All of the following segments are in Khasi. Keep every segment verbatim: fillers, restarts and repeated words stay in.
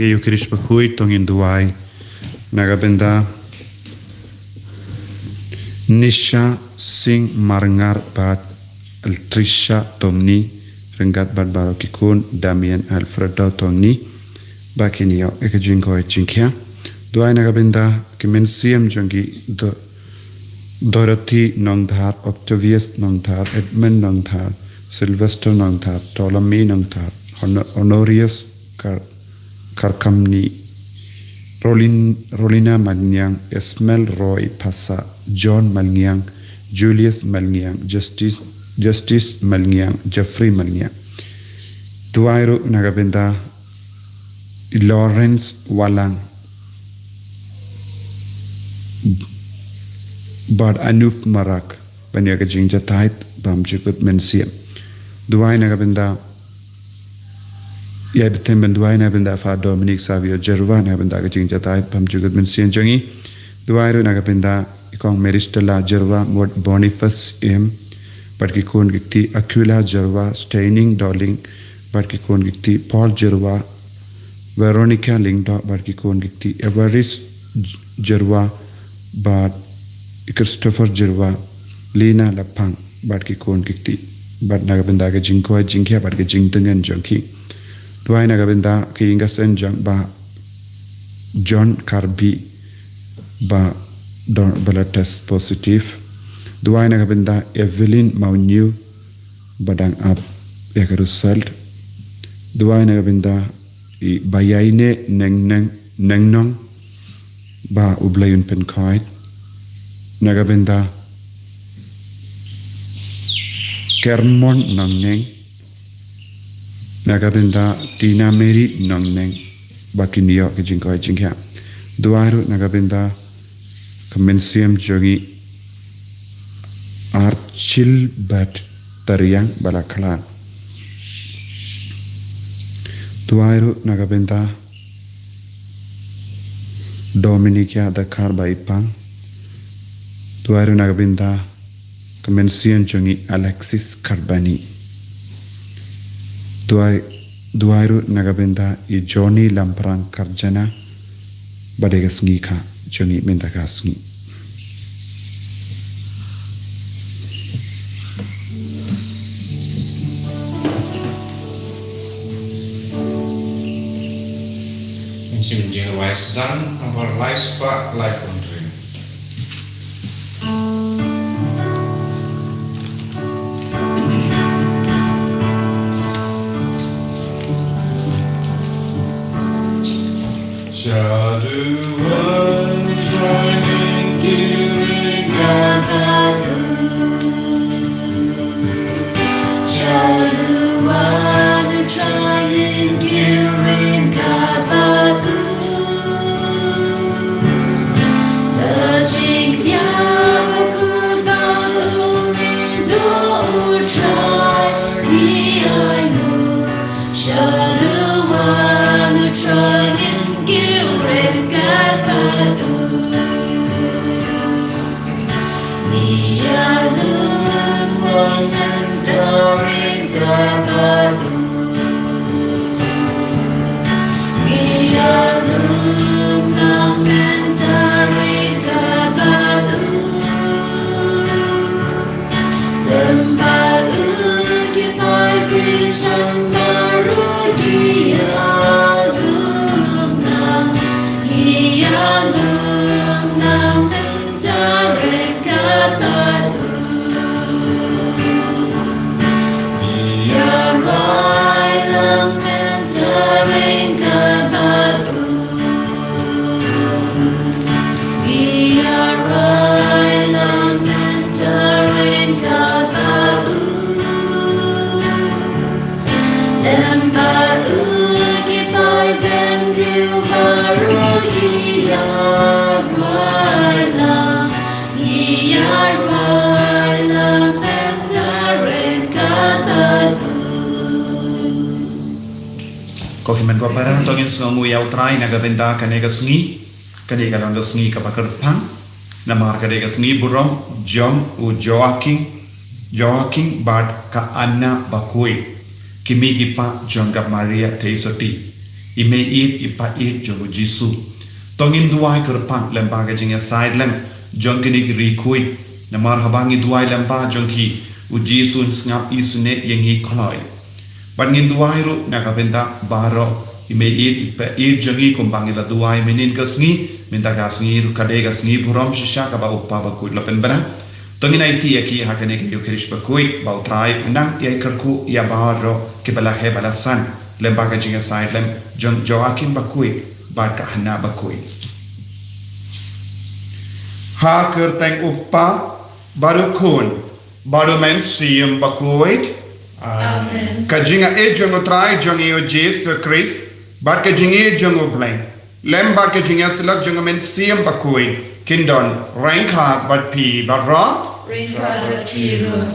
Eucharist bakhuid to ngin duwai na ka bynta Nisha Singh Marngar bad Altrisha Tomni, ryngkat bad baroh ki khun, Damian, Alfredo Tomni, ba kin ïoh ïa ka jingkoit jingkhiah. Duwai na ka bynta ki mynsiem jong ki Do-, Dorothy Nongdhar, Octavius Nongdhar, Edmund Nongdhar, Sylvester Nongdhar, Ptolemy Nongdhar, Honor-, Honorius Kar-, Karkamni, Rolin-, Rolina Malngiang, Esmel Roy Pasa, John Malngiang, Julius Malngiang, Justice, Justice Malngiang, Jeffrey Malngiang. Duwai ruh na ka bynta Lawrence Walang bad Anup Marak ban ïa ka jingjahthait bymjukut mynsiem. Duwai na ka bynta, ïa bteng ban duwai na ka bynta Father Dominic Savio Jerwa na ka bynta ka jingjahthait bymjukut mynsiem jong i. Duwai ruh na ka bynta i Kong Mary Stella Jerwa, Mut Boniface M, bad ki khun ki kti, Aquila Jerwa, Steining Doling, bad ki khun ki kti, Paul Jerwa, Veronica Lyngdoh bad ki khun ki kti, Evaris Jerwa bad Christopher Jerwa, Lina Lapang bad ki khun ki kti, bad na ka bynta ka jingkoit jingkhiah bad ka jingtngen jong ki. Duwai na ka bynta ka ïing ka sem jong Bah John Karbi ba don, ba la test positive. Duwai na ka bynta Evelyn Mawnyew ba dang ap ïa ka result. Duwai na ka bynta i Bayaine Neng Neng, Neng Nong, ba U Blei un pynkhoit. Na ka bynta Kermon Nongneng, na ka bynta Tina Mary Nongneng, ba kin ïoh ka jingkoit jingkhiah. Duwai ruh na ka bynta ka mynsiem jong i Archibald Tariang ba la khlad. Duwai ruh na ka bynta Dominica Dkhar ba i pang. Duwai ruh na ka bynta ka mynsiem jong i Alexis Karbani. Duwai, duwai ruh na ka bynta i Johnny Lamprang Karjana, ba dei ka sngi kha jong i mynta ka sngi. Jing jing lai sdang, nombar lai spah lai phew hynriew. Shaduan Training Kiring Kabatu. Shaduan Training Kiring Kabatu. Ko hynmen ko para, to ngin sngewnguh ïa U Trai na ka bynta kane ka sngi. Kane ka long ka sngi kaba kyrpang, namar ka dei ka sngi burom jong u Joakim, Joakim bad ka Anna bakhuid, ki mei ki pa jong ka Maria Theisotti. i mei ïeit i pa ïeit jong u Jisu. To ngin duwai kyrpang lyngba ka jingïasaid lem jong kine ki rikui. Namar haba ngi duwai lyngba jong ki, u Jisu un sngap isynei ïa ngi kloi. Bad ngin duwai ruh na ka bynta baroh i mei ïeit i pa ïeit jong ngi kumba ngi la duwai mynnin ka sngi, mynta ka sngi ruh ka dei ka sngi burom shisha kaba u Kpa bakhuid la pynbna. To ngin aiti ïa ki ha kane ka Eukharist bakhuid, ba u Trai u nang ïai kyrkhu ïa baroh kiba la heh ba la san lyngba ka jingïasaid lem jong Joachim bakhuid bad ka Anna bakhuid. Ha kyrteng u Kpa bad u Khun bad u Mynsiem bakhuid. Amen. Ka jingïeit jong u Trai jong ngi u Jisu Khrist bad ka jingïeit jong u Blei lem bad ka jingïasyllok jong u Mynsiem bakhuid kin don ryngkat bad phi baroh. Ryngkat bad phi ruh.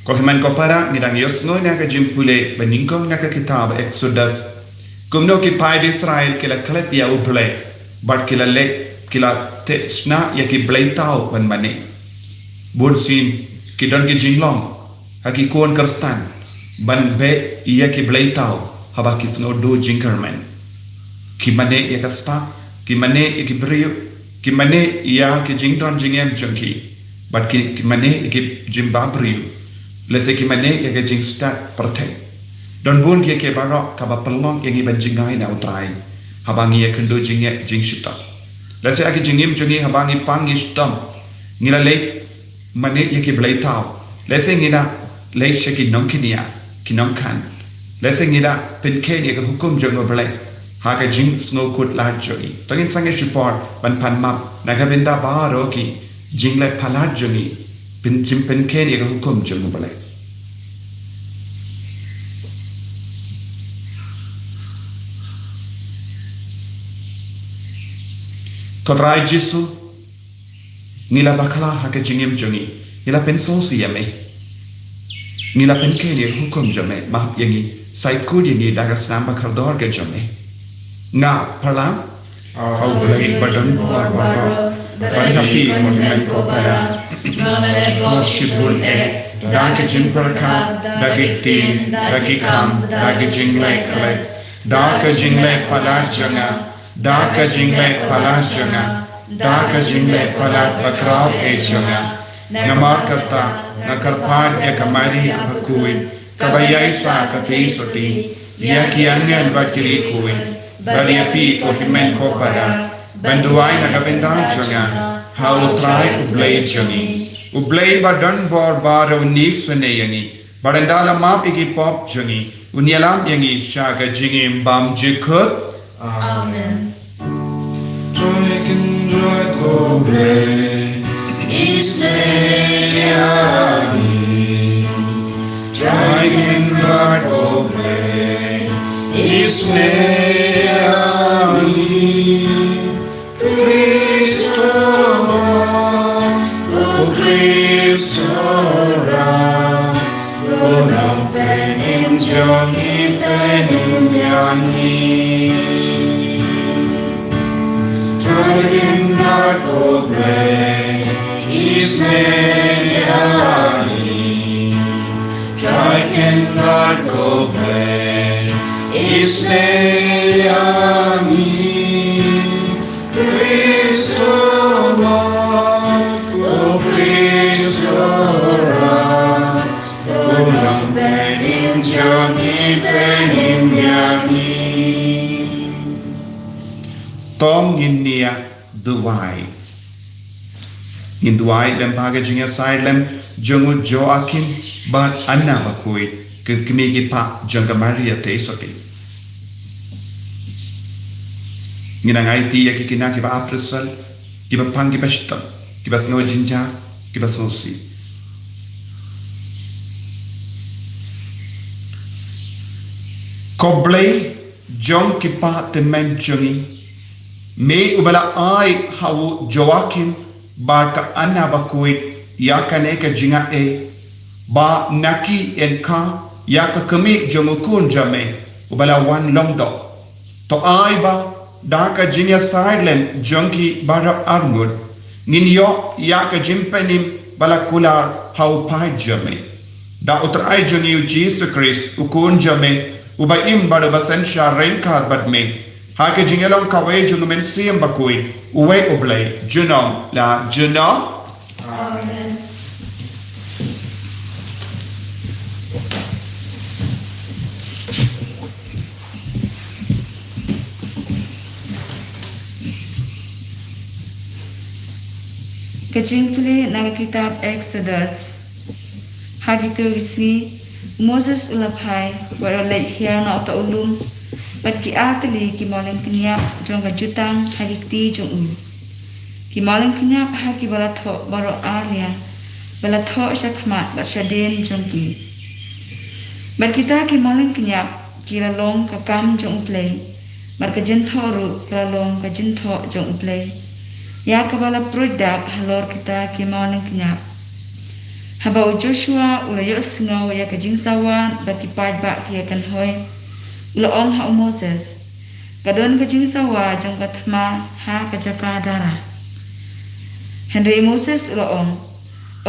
Ko hynmen ko para, ngi dang ïohsngew na ka jingpule ba nyngkong na ka kitab Exodus, kumno ki paid Israel ki la klet ïa u Blei bad ki la leit, ki la teh shna ïa ki blei thaw ban mane. Bun sien ki don ki jinglong ha ki khun Khristan ban beh ïa ki blei thaw haba ki sngew duh jingkyrmen. Ki mane ïa ka spah, ki mane ïa ki briew, ki mane ïa ki jingdon jingem jong ki, bad ki, ki mane ïa ki jingbhabriew, lehse ki mane ïa ka jingstad pyrthei. Don bun kiei kiei baroh kaba pynlong ïa ngi ban jngai na u Trai haba ngi ïakynduh jingeh jingshitom. Lehse ha ki jingim jong ngi haba ngi pang ngi shitom, ngi la leit mane ïa ki blei thaw. Lehse ngi la leit sha ki nongkñia, ki nongkhan. Lehse ngi la pynkheiñ ïa ka hukum jong u Blei ha ka jingsngewkhuslai jong ngi. To ngin sangeh shipor ban pan map na ka bynta baroh ki jingleh palat jong ngi, pyn, jingpynkheiñ ïa ka hukum jong u Blei. Ko Trai Jisu, ngi la bakla ha ka jingim jong ngi, ngi la pynsngewsih ïa me. Ngi la pynkheiñ ïa ka hukum jong me, map ïa ngi, sa ïakut ïa ngi da ka snam ba kordor ka jong me. Nga pyrshang ha u Blei ba don bor baroh, bad ha phi ko hynmen ko para, nga la leh bor shibun eh, da ka jingpyrkhat, da ki ktien, da ki kam, da ka jingleh klet, da ka jingleh palat jong nga, da ka jingleh palat jong nga, da ka jingleh palat bakhraw eh jong nga. Namar kata nga kyrpad ïa ka Maria bakhuid, kaba ïaisah katei sotei, ïa ki angel bad ki rikui, bad ïa phi ko hynmen ko para, ban duwai na ka bynta jong nga ha u Trai u Blei jong ngi. U Blei ba don bor baroh un isynei ïa ngi, bad ynda la map ïa ki pop jong ngi, un ïalam ïa ngi sha ka jingim bymjukut. Amen. Trai Kynrad ko Blei, isynei ïa ngi. Trai Kynrad ko Blei, isynei ïa ngi. Khrist Lord, ko Khrist Lord, ko Nongpynim jong ngi, pynim ïa ngi. Trai Kynrad ko Blei, isynei ïa ngi. Trai Kynrad ko Blei, isynei ïa ngi. Khrist Lord, ko Khrist Lord, ko Nongpynim jong ngi, pynim ïa ngi. To ngin ïa duwai. Ngin duwai lem ha ka jingïasaid lem jong u Joachim bad Anna bakhuid, ki kmie ki kpa jong ka Maria Theisotti. Ngin nang aiti ïa ki khynnah kiba ap ri sel, kiba pang kiba shitom, kiba sngew jynjar, kiba sngewsih. Ko Blei jong ki kpa tymmen jong ngi, me uba la ai ha u Joachim bad ka Anna bakhuid ïa kane ka jingaiei, ba na ki yn kha ïa ka kmie jong u khun jong me uba la wan long doh. To ai ba da ka jingïasaid lem jong ki baroh arngut, ngin ïoh ïa ka jingpynim ba la kular ha u paid jong me. Da u Trai jong ngi u Jisu Khrist, u Khun jong me, uba im bad uba synshar ryngkat bad me, Ha ka jingïalong kawei jong u Mynsiem Bakhuid, uwei U Blei, junom la junom. Amen. Ka jingpule na ka kitab Exodus. Ha kito ki sngi, u Moses u la phai, bad u la leit hiar na uta u lum, bad ki ar tylli ki mawlyngkniap jong ka jutang ha ki kti jong u. Ki mawlyngkniap ha kiba la thoh baroh ar liang, ba la thoh sha khmat bad shadien jong ki. Bad kita ki mawlyngkniap ki la long ka kam jong U Blei, bad ka jingthoh ruh ka la long ka jingthoh jong U Blei, ïa kaba la pruid dak halor kita ki mawlyngkniap. Haba u Joshua u la ïohsngew ïa ka jingsawa ba ki paidbah ki ïakynhoi, u la ong ha u Moses, ka don ka jingsawa jong ka thma ha ka jaka dara. Hynrei u Moses u la ong,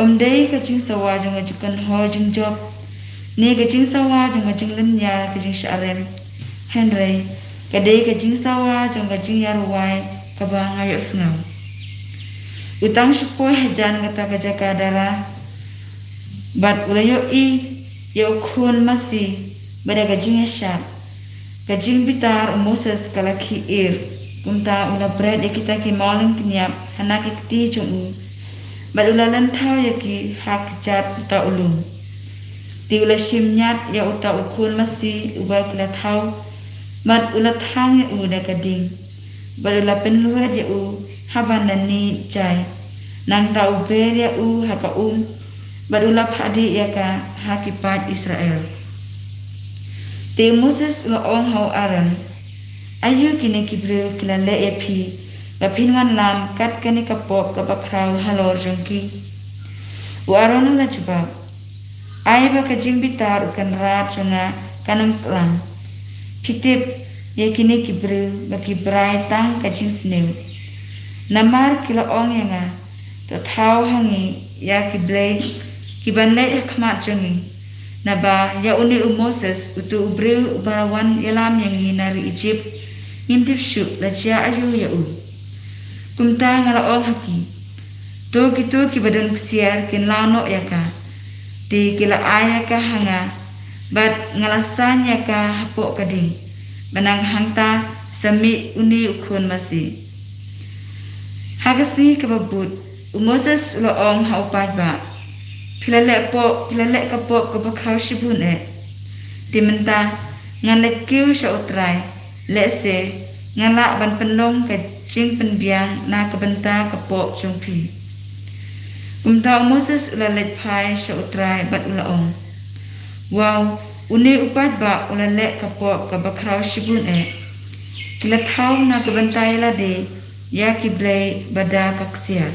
ym dei ka jingsawa jong ka jingkynhoi jingjop, ne ka jingsawa jong ka jinglynñiar ka jingshah rem, hynrei ka dei ka jingsawa jong ka jingïarwai kaba nga ïohsngew. U tang shu poi hajan kata ka jaka dara, bad u la ïohi ïa u khun masi, bad da ka jingïashad ka jingbitar u Moses ka la khih ir. Kumta u la bret ïa kita ki mawlyngkniap ha na ki kti jong u, bad u la lynthaw ïa ki ha kjat uta u lum. Te u la shim ñiat ïa uta u khun masi uba ki la thaw, bad u la thang ïa u da ka ding, bad u la pynlwet ïa u ha ban da ni jai. Nangta u ber ïa u ha ka um, bad u la phah dih ïa ka ha ki paid Israel. Te u Moses u la ong ha u Aaron, aïu kine ki briew ki la leh ïa phi, ba phin wan lam kat kane ka pop kaba khraw halor jong ki? U Aaron u la jubab, ai ba ka jingbitar u kynrad jong nga kan ym plang. Phi tip ïa kine ki briew ba ki brai tang ka jingsniew. Namar ki la ong ïa nga, to thaw ha ngi ïa ki blei ki ban leit ha khmat jong ngi. Naba ïa une u Moses, uto u briew uba la wan ïalam ïa ngi na ri Ijipt, ngim tip shuh la jia aïu ïa u. Kumta nga la ong ha ki, to kito kiba don ksiar kin law noh ïa ka. Te ki la ai ïa ka ha nga, bad nga la saiñ ïa ka hapoh ka ding, ba nang hangta sa mih une u khun masi. Ha ka sngi kaba bud, u Moses u la ong ha u paidbah, phi la leh pop, phi la leh ka pop kaba khraw shibun eh. Te mynta ngan leit kiew sha U Trai, lehse nga lah ban pynlong ka jingpynbiang na ka bynta ka pop jong phi. Kumta u Moses u la leit phai sha U Trai bad u la ong, waw, une u paidbah u la leh ka pop kaba khraw shibun eh. Ki la thaw na ka bynta ïa lade ïa ki blei ba da ka ksiar.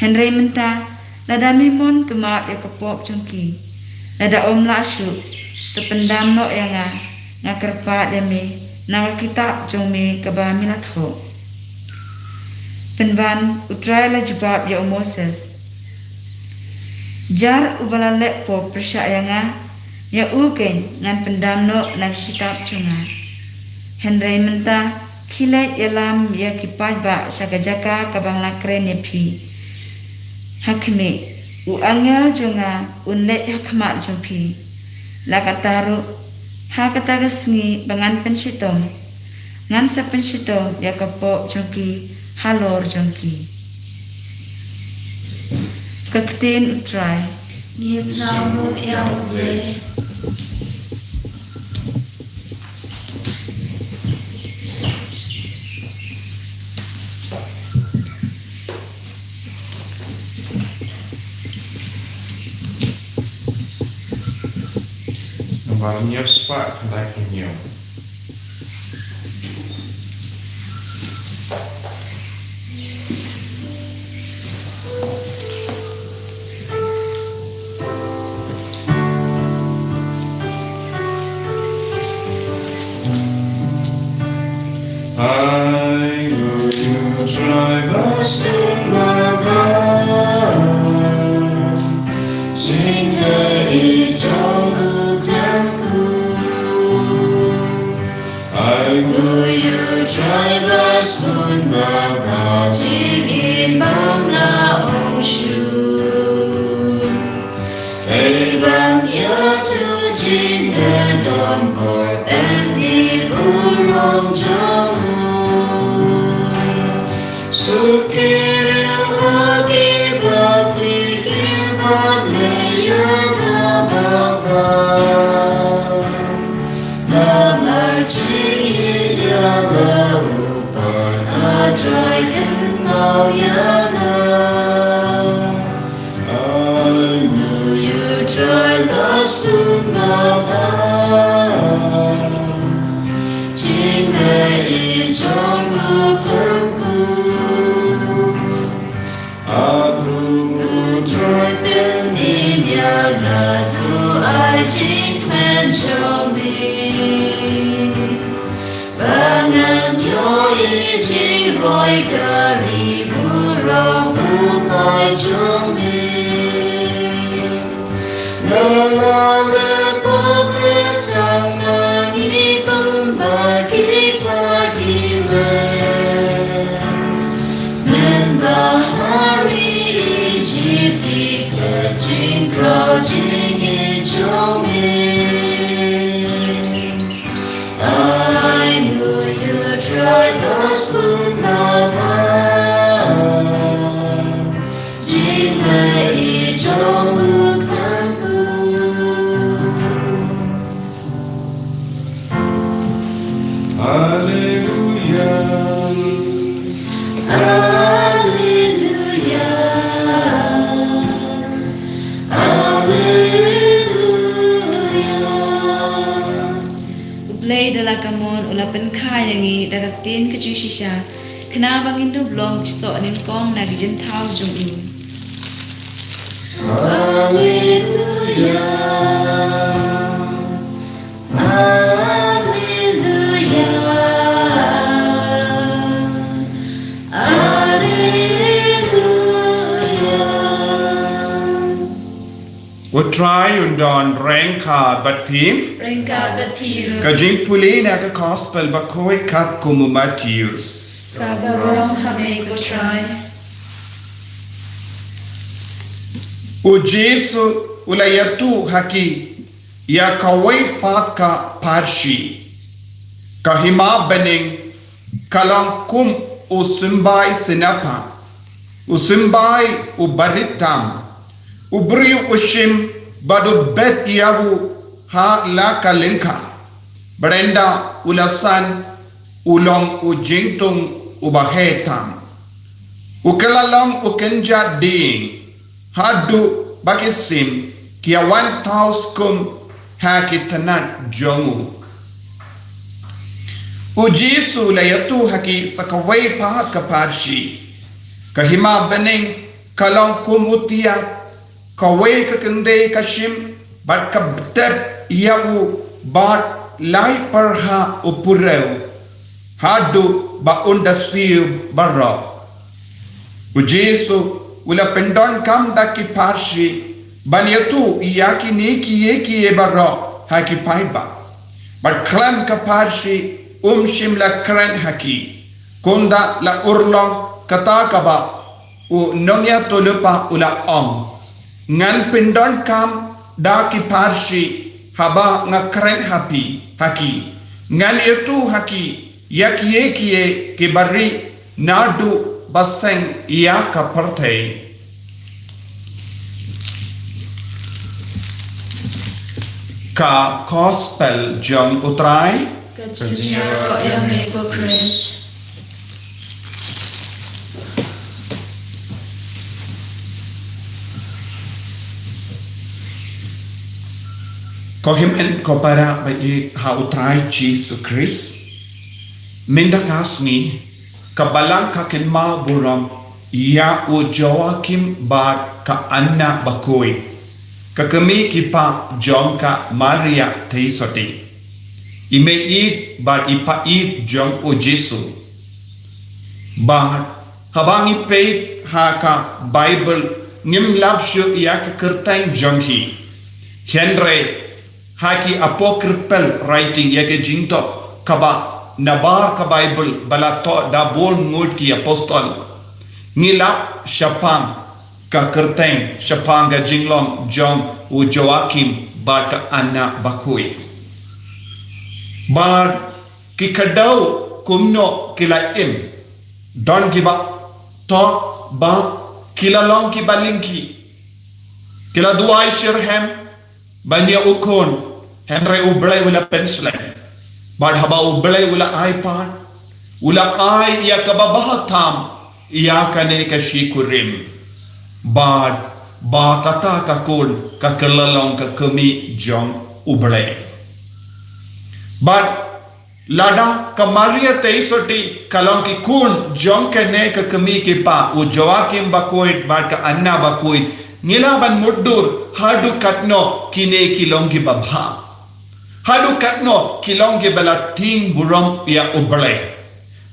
Hynrei mynta, lada me mon, to map ïa ka pop jong ki. Lada ym lah shuh, to pyndam noh ïa nga, nga kyrpad ïa me na ka kitab jong me kaba me la thoh. Pynban U Trai u la jubab ïa u Moses, jar uba la leh pop pyrshah ïa nga, ïa u keiñ ngan pyndam noh na ka kitab jong nga. Hynrei mynta, khie leit ïalam ïa ki paidbah sha ka jaka kaba nga la kren ïa phi. Ha khmih, u angel jong nga un leit ha khmat jong phi. La katta ruh, ha kata ka sngi ba ngan pynshitom, ngan sa pynshitom ïa ka pop jong ki halor jong ki. Ka ktien U Trai. Ngi sngewbha ïa U Blei. Nambar hynñiew spah khyndai phew hynñiew. Ai nguh ïa U Trai ba sdang ba bha, jingngeit jong u khlem khuid. Ai nguh Spoon ba ba jingin bam la ong shu. Ei bang ïa tu jingdon por en ni burong jong u. Sukir ha ki ba pikir ba ne ïa da ba ba. Namar jingïa la u Pat, a trai kynmaw ïa nga. Ai nu ïa trai ba spoon ba ba. Jingleh i jong u khlem ku. A tu u trai pynïaid ïa nga, tu ai jingkmen jong me. Ba ngan ïohi jingroi ka ri burom u Blei jong me. Nga la leh pop leh sang, nga ngi kumba ki pa ki leh. Mynba ha ri Egypt ki klet jingkhraw jingïeit jong me. Ai nu ïa trai ba spoon ba ba. Jingleh i jong u khlem ku. Haleluya. Haleluya. Haleluya. U Blei da la ka mon u la pynkha ïa ngi da ka ktien ka jingshisha. Khnang ba ngin dup long ki soh nyngkong na ki jingthaw jong u. Haleluya. Haleluya. Haleluya. U Trai un don ryngkat bad phi. Ryngkat bad phi ruh. Ka jingpule na ka Gospel bakhuid katkum u Mathaios. Ka burom ha me ko Trai. U Jisu u la ïathuh ha ki ïa kawei pat ka pharshi. Ka hima bneng ka long kum u symbai synapha, u symbai u barit tam, u briew u shim bad u bet ïa u ha la ka lyngkha. Bad ynda u la san, u long u jingthung uba heh tam. U kylla long u kynja dieng, haduh ba ki sim ki ïa wan thaw skum ha ki tnat jong u. U Jisu u la ïathuh ha ki sa kawei pat ka pharshi. Ka hima bneng ka long kum u thiat, kawei ka kynthei ka shim bad ka tep ïa u bad lai pyrha u purew, haduh ba un da siew baroh. U Jisu u la pyndonkam da ki pharshi ban ïathuh ïa kine kiei kiei baroh ha ki paidbah. Bad khlem ka pharshi um shym la kren ha ki. Kumta la urlong kata kaba u nongïathuhlypa u la ong, ngan pyndonkam da ki pharshi haba nga kren ha phi, ha ki. Ngan ïathuh ha ki ïa kiei kiei kiba ri naduh ba seng ïa ka pyrthei. Ka Gospel jong u Trai. Ka jingïaroh ïa me ko Khrist. Ko hynmen ko para ba ïeit ha u Trai Jisu Khrist. Mynta ka sngi ka Balang ka kynmaw burom ïa u Joachim bad ka Anna bakhuid, ka kmie ki pa jong ka Maria theisotti, i mei ïeit bad i pa ïeit jong u Jisu. Bad haba ngi peit ha ka Baibl ngim lap shuh ïa ka kyrteng jong hi. Hynrei ha ki apocryphal writing, ïa ka jingthoh kaba nabar ka Baibl ba la thoh da bun ngut ki apostol. Ngi lap shaphang ka kyrteng, shaphang ka jinglong jong u Joakim bad ka Anna bakhuid. Bad ki kdew kumno ki la im. Don kiba thoh ba ki la long kiba lyngkhi. Ki la duwai shitrhem ban ïa u khun, hynrei U Blei u la pynslem. Bad haba U Blei u la ai pat, u la ai ïa kaba bha tam ïa kane ka shikurim. Bad ba kata ka khun ka kylla long ka kmie jong U Blei. Bad lada ka Maria Theisotti ka long ki khun jong kane ka kmie ki kpa, u Joakim bakhuid bad ka Anna bakhuid, ngi lah ban mutdur haduh katno kine ki long kiba bha. Haduh katno ki long kiba la tieng burom ïa U Blei.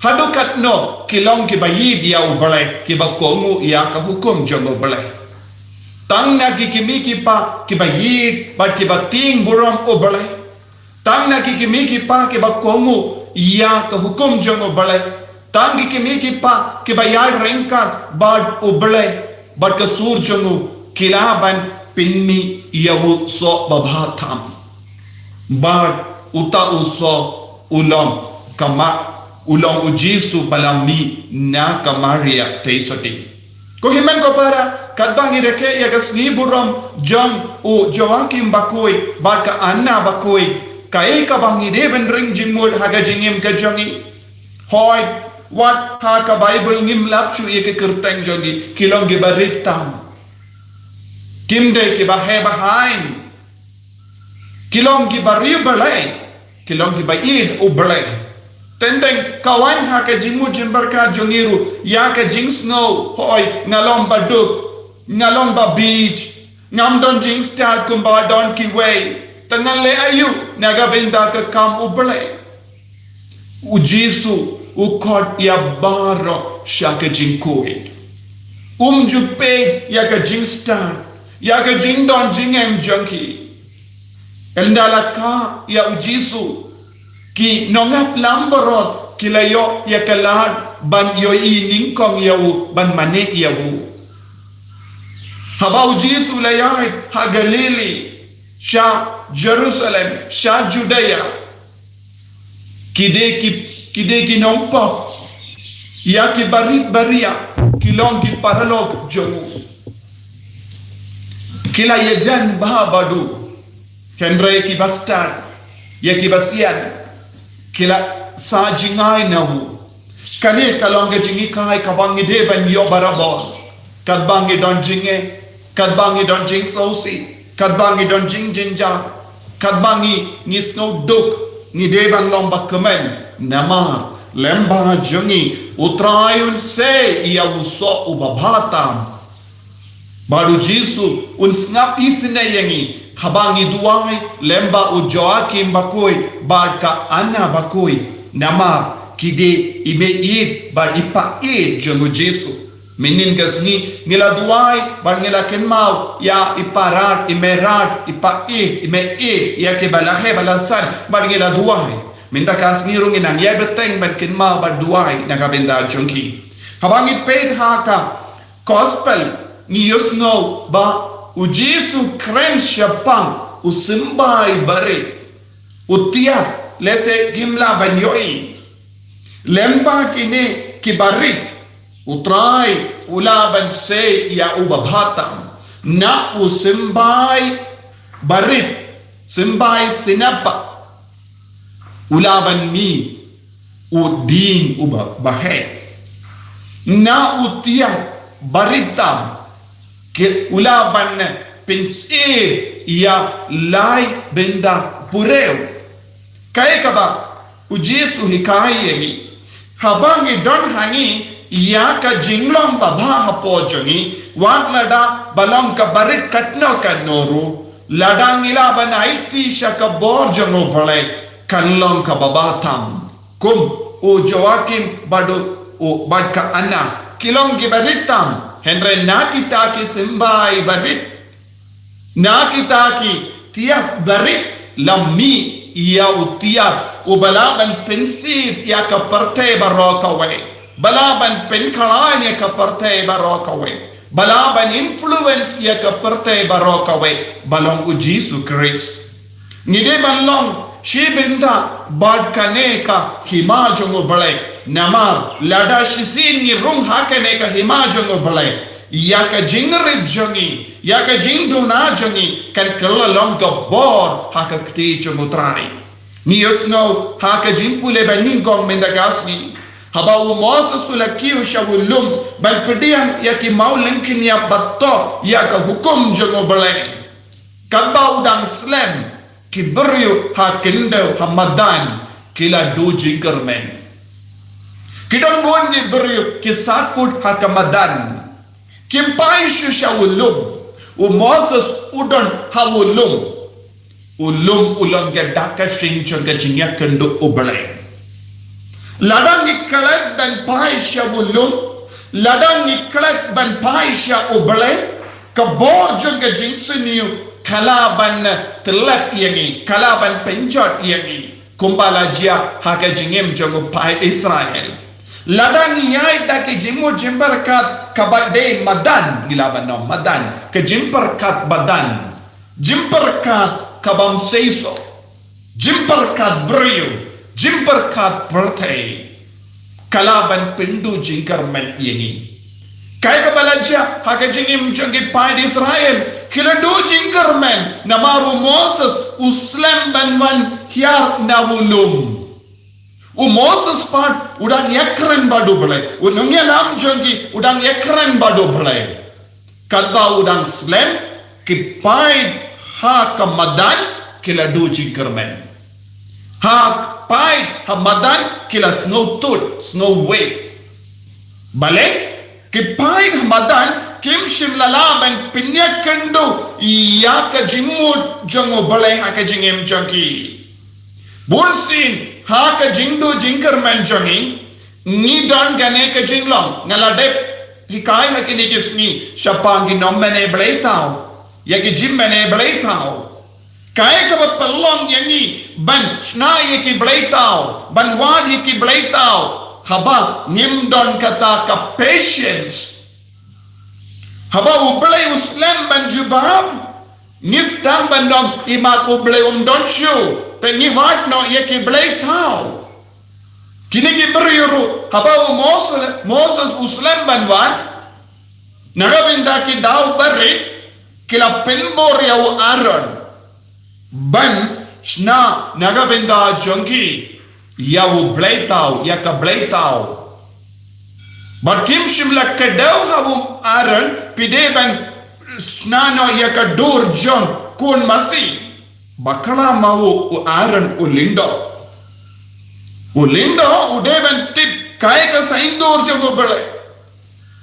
Haduh katno ki long kiba ïeit ïa U Blei, kiba kohnguh ïa ka hukum jong U Blei. Tang na ki kmie ki kpa kiba ïeit bad kiba tieng burom U Blei. Tang na ki kmie ki kpa kiba kohnguh ïa ka hukum jong U Blei. Tang ki kmie ki kpa kiba ïai ryngkat bad U Blei, bad ka sur jong u, ki lah ban pynmih ïa u soh ba bha tam. Bad uta u soh u long ka Ma-, u long u Jisu ba la mih na ka Maria Theisotti. Ko hynmen ko para, katba ngi rakhe ïa ka sngi burom jong u Joakim bakhuid bad ka Anna bakhuid, kaei kaba ngi dei ban ring jingmut ha ka jingim ka jong ngi? Hooid, wat ha ka Baibl ngim lap shuh ïa ka kyrteng jong ngi, ki long kiba rit tam. Kim dei kiba heh ba haiñ. Ki long kiba riewblei, ki long kiba ïeit U Blei. Teng teng ka wan ha ka jingmut jingpyrkhat jong ngi ruh ïa ka jingsngew, hooid, nga long ba duk, nga long ba bieit, ngam don jingstad kumba don kiwei. Te ngan leh aïu na ka bynta ka kam U Blei? U Jisu u khot ïa baroh sha ka jingkhuid. Um ju peit ïa ka jingstad, ïa ka jingdon jingem jong ki. Ynda la kha ïa u Jisu, ki nongap lam baroh ki la ïoh ïa ka lad ban ïohi nyngkong ïa u, ban mane ïa u. Haba u Jisu la ïaid ha Galili, sha Jerusalem, sha Judea, ki dei ki, ki dei ki nongpop, ïa ki barit baria, ki long ki paralok jong u. Ki la ïajan bha bad u, hynrei ki bastad, ïa ki basian, ki la sa jngai na u. Kane ka long ka jinghikai kaba ngi dei ban ïoh barabor. Katba ngi don jingeh, katba ngi don jingsngewsih, katba ngi don jingjynjar, katba ngi, ngi sngew duk, ngi dei ban long ba kmen. Namar lem bad jong ngi U Trai un sei ïa u soh uba bha tam. Bad u Jisu un sngap isynei ïa ngi haba ngi duwai lem bad u Joakim bakhuid bad ka Anna bakhuid. Namar ki dei i meiieid bad i paieid jong u Jisu. Mynhynnin ka sngi ngi la duwai bad ngi la kynmaw ïa i Parad, i Merad, i paieid, i meiieid, ïa kiba la heh ba la san, bad ngi la duwai. Mynta ka sngi ruh ngi nang ïai bteng ban kynmaw bad duwai na ka bynta jong ki. Haba ngi peit ha ka Gospel, ngi ïohsngew ba u Jisu kren shaphang u symbai barit, u tiar, lehse ngim lah ban ïohi. Lem bad kine ki barit, u Trai u lah ban sei ïa uba bha tam. Na u symbai barit, symbai synapah, u lah ban mih u dieng uba, ba heh. Na u tiar barit tam, ki, u lah ban pynsyier ïa lai bynta purew. Kaei kaba u Jisu hikai ïa ngi? Haba ngi don ha ngi ïa ka jinglong ba bha hapoh jong ngi, wat lada ba long ka barit katno katno ruh, lada ngi lah ban aiti sha ka bor jong U Blei, kan long kaba bha tam. Kum u Joakim bad u, u bad ka Anna, ki long ki barit tam, hynrei na kita ki symbai barit, na kita ki tiar barit, la mih ïa u tiar uba lah ban pynsih ïa ka pyrthei baroh kawei, ba lah ban pynkhlaiñ ïa ka pyrthei baroh kawei, ba lah ban influence ïa ka pyrthei baroh kawei, ba long u Jisu Khrist. Ngi dei ban long shi bynta bad kane ka hima jong U Blei, namar lada shisien ngi rung ha kane ka hima jong U Blei, ïa ka jingrit jong ngi, ïa ka jingduna jong ngi kan kylla long ka bor ha ka kti jong U Trai. Ngi ïohsngew ha ka jingpule ba nyngkong mynta ka sngi, haba u Moses u la kiew sha u lum ban pdiang ïa ki maw lyngkhin ïa ba toh ïa ka hukum jong U Blei. Katba u dang slem, ki briew ha khyndew ha madan ki la duh jingkyrmen. Ki don bun ki briew ki sahkut ha ka madan. Kim phai shuh sha u lum. U Moses u don ha u lum. U lum u long ka dak ka shin jong ka jingïakynduh U Blei. Lada ngi klet ban phai sha u lum, lada ngi klet ban phai sha U Blei, ka bor jong ka jingsniew ka lah ban tyllep ïa ngi, ka lah ban pynjot ïa ngi. Kumba la jia ha ka jingim jong u paid Israel. Lada ngi ïaid da ki jingmut jingpyrkhat kaba dei madan, ngi lah ban ong madan, ka jingpyrkhat madan, jingpyrkhat kaba ym seisoh, jingpyrkhat briew, jingpyrkhat pyrthei, ka lah ban pynduh jingkyrmen ïa ngi. Kaei kaba la jia ha ka jingim jong ki paid Israel, ki la duh jingkyrmen namar u Moses u slem ban wan hiar na u lum. U Moses pat u dang ïakren bad U Blei, u nongïalam jong ki u dang ïakren bad U Blei. Katba u dang slem, ki paid ha ka madan ki la duh jingkyrmen. Ha paid ha madan ki la sngew tud, sngew wei. Balei? Ki paid ha madan kim shym la lah ban pynïakynduh ïa ka jingmut jong U Blei ha ka jingim jong ki. Bunsien ha ka jingduh jingkyrmen jong ngi, ngi don kane ka jinglong. Nga la dep hikai ha kine ki sngi shaphang ki nongmane blei thaw, ïa ki jingmane blei thaw. Kaei kaba pynlong ïa ngi ban shna ïa ki blei thaw, ban wad ïa ki blei thaw, haba ngim don kata ka patience. Haba U Blei u slem ban jubab, ngi sdang ban ong, i mat U Blei um don shuh, te ngi wad noh ïa ki blei thaw. Kine ki briew ruh, haba u Moses, Moses u slem ban wan, na ka bynta ki daw barit, ki la pynbor ïa u Aaron ban shna na ka bynta jong ki ïa u blei thaw, ïa ka blei thaw. Bad kim shym la kdew ha u Aaron, phi dei ban shna noh ïa ka dur jong khun masi. Bakla ma u, u Aaron u lyngdoh. U lyngdoh u dei ban tip kaei ka saiñdur jong U Blei.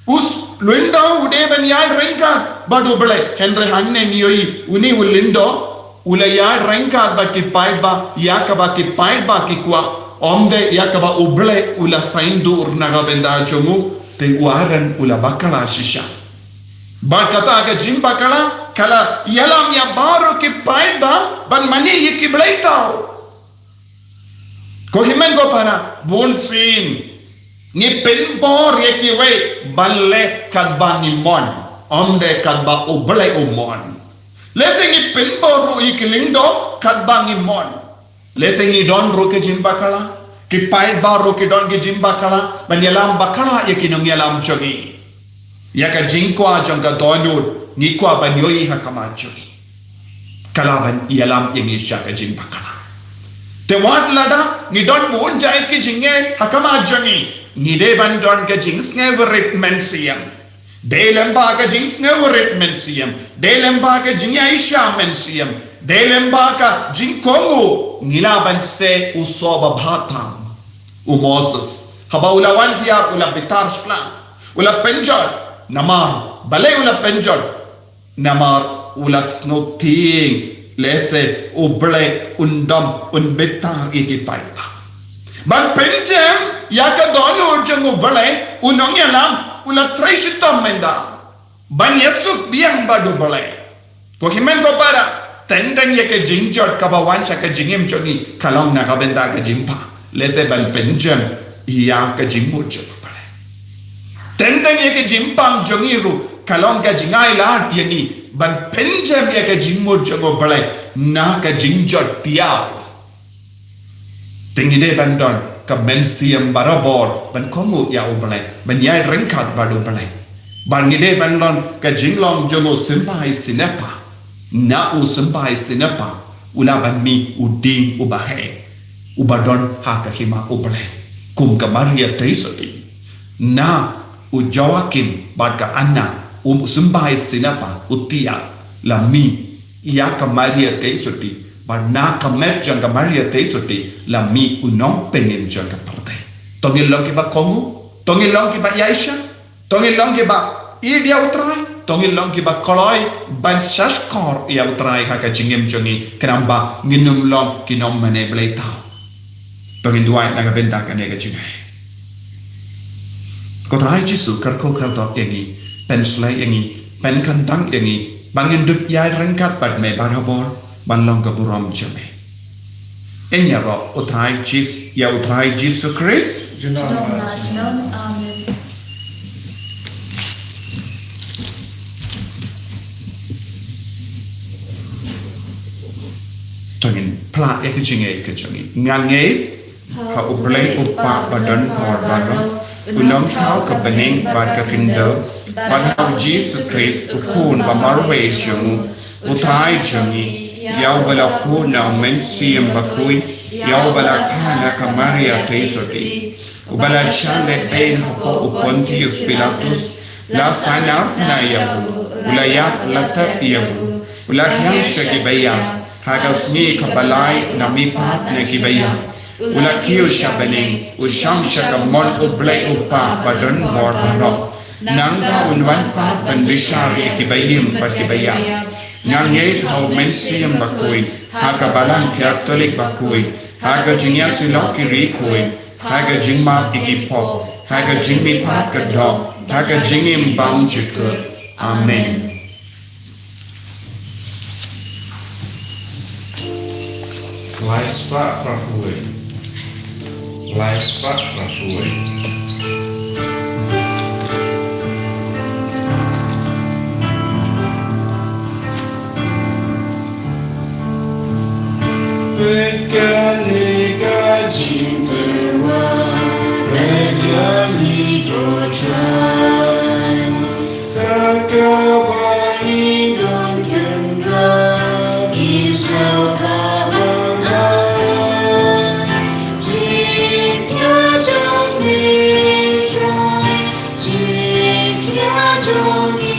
U lyngdoh u dei ban ïaid ryngkat bad U Blei. Hynrei hangne ngi ïohi une u lyngdoh u la ïaid ryngkat bad ki paidbah ïa kaba ki paidbah ki kwah, ym dei ïa kaba U Blei u la saiñdur na ka bynta jong u. Te u Aaron u la bakla shisha. Bad kata ka jingbakla ka la ïalam ïa baroh ki paidbah ban mane ïa ki blei thaw. Ko hynmen ko para, bunsien ngi pynbor ïa kiwei ban leh katba ngi mon, ym dei katba U Blei u mon. Lehse ngi pynbor ruh ïa ki lyngdoh katba ngi mon. Lehse ngi don ruh ki jingbakla, ki paidbah ruh ki don ki jingbakla ban ïalam bakla ïa ki nongïalam jong ngi. Ïa ka jingkwah jong ka dohnud ngi kwah ban ïohi ha khmat jong ngi. Ka lah ban ïalam ïa ngi sha ka jingbakla. Te wat lada ngi don bun jait ki jingeh ha khmat jong ngi, ngi dei ban don ka jingsngewrit mynsiem. Dei lem bad ka jingsngewrit mynsiem, dei lem bad ka jingïaishah mynsiem, dei lem bad ka jingkohnguh, ngi lah ban seh u soh babha tam. U Moses, haba u la wan hiar u la bitar shla, u la pynjot, namar balei u la pynjot? Namar u la sngewthiang lehse U Blei un dom, un bitar ïa ki paidbah. Ban pynjem ïa ka dohnud jong U Blei, u nongïalam u la trei shitom mynta ban ïasuk biang bad U Blei. Ko hynmen ko para, Teng teng ïa ka jingjot kaba wan sha ka jingim jong ngi ka long na ka bynta ka jingpang. Lehse ban pynjem ïa ka jingmut jong U Blei. Teng teng ïa ka jingpang jong ngi ruh ka long ka jingai lad ïa ngi ban pynjem ïa ka jingmut jong U Blei na ka jingjot tiaw. Te ngi dei ban don ka mynsiem barabor ban kohnguh ïa U Blei, ban ïai ryngkat bad U Blei. Bad ngi dei ban don ka jinglong jong u symbai sniper. Na u symbai sniper u lah ban mih u dieng uba heh, uba don ha ka hima U Blei, kum ka Maria Theisotti. Na u Joachim bad ka Anna, u symbai sniper u thiah, la mih ïa ka Maria Theisotti, bad na ka met jong ka Maria Theisotti la mih u nongpynim jong ka pyrthei. To ngin long kiba kohnguh, to ngin long kiba ïaishah, to ngin long kiba ïeit ïa U Trai, to ngin long kiba kloi ban shahshkor ïa U Trai ha ka jingim jong ngi, khnang ba ngin ym long ki nongmane blei thaw. To ngin duwai na ka bynta kane ka jingai. Ko Trai Jisu, kyrkhu kyrdoh ïa ngi, pynshlei ïa ngi, pynkyntang ïa ngi ba ngin dup ïai ryngkat bad me barabor ban long ka burom jong me. Ïaroh U Trai Jis, ïa U Trai Jisu Khrist. Junom la junom. Amen. To ngin phla ïa ka jingngeit ka jong ngi. Nga ngeit ha U Blei U Kpa ba don bor baroh, u nongthaw ka bneng bad ka khyndew, bad ha U Jisu Khrist u Khun ba marwei jong u, U Trai jong ngi, ïa uba la khuid na U Mynsiem Bakhuid, ïa uba la kha na ka Maria Theisotti, uba la shah lehbeiñ hapoh u Pontius Pilatus, la sahnarphna ïa u, u la ïap la tep ïa u, u la thiang sha kiba ïap, ha ka sngi kaba lai na mihpat na kiba ïap, u la kiew sha bneng, u shong sha ka mon U Blei U Kpa ba don bor baroh. Nangta un wan pat ban bishar ïa kiba im bad kiba ïap. Nga ngeit ha U Mynsiem Bakhuid, ha ka Balang Katholik bakhuid, ha ka jingïasyllok ki riewkhuid, ha ka jingmap ïa ki pop, ha ka jingmihpat ka doh, ha ka jingim bymjukut. Amen. Lai spah phra phew wei. Lai spah phra phew wei. Peit kane ka jingtyrwa, peit kane ko Trai. Ka kaba ngi don kynrad, ngi sngewbha ban ai. Jingkñia jong me Trai, jingkñia jong ngi.